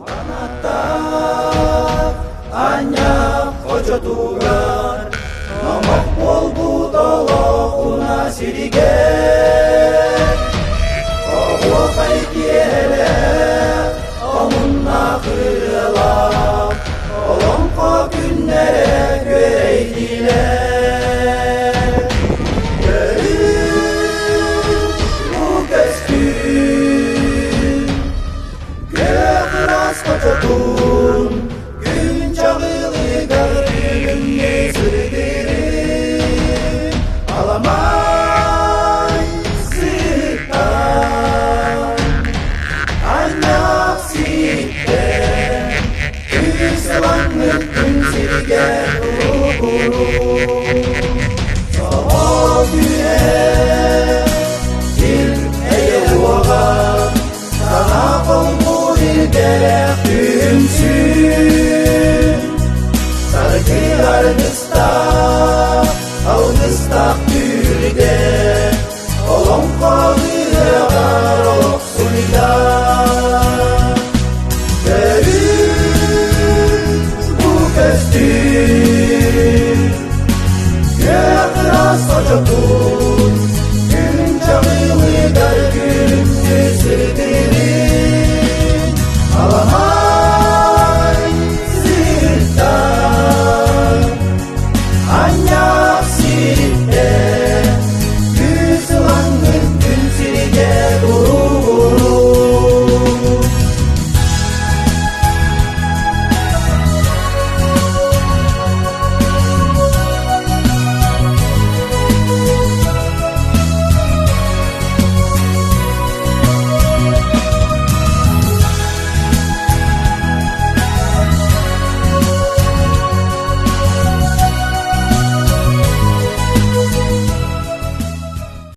Қанаттаах анньаах хочотугар номох буолбут олохуна сиригэр оһуохай киэһэлээх омуннаах ырыалаах олоҥхо күннэрэ күөрэйдилэр. Көрүҥ бу көстүү Күөх ыраас хочотун күн чаҕылыгар күлүмнүү сырдыырын аламай сыттан анньаах сииттэн күн сылаҥнык күн сиригэр туругурун Собо күнэ сир эйэ уоҕа Саҥа холбуур илгэлээх түмсүү Саргы аргыстаах, алгыстаах түһүлгэ Олоҥхо ыһыаҕар олохсуйда.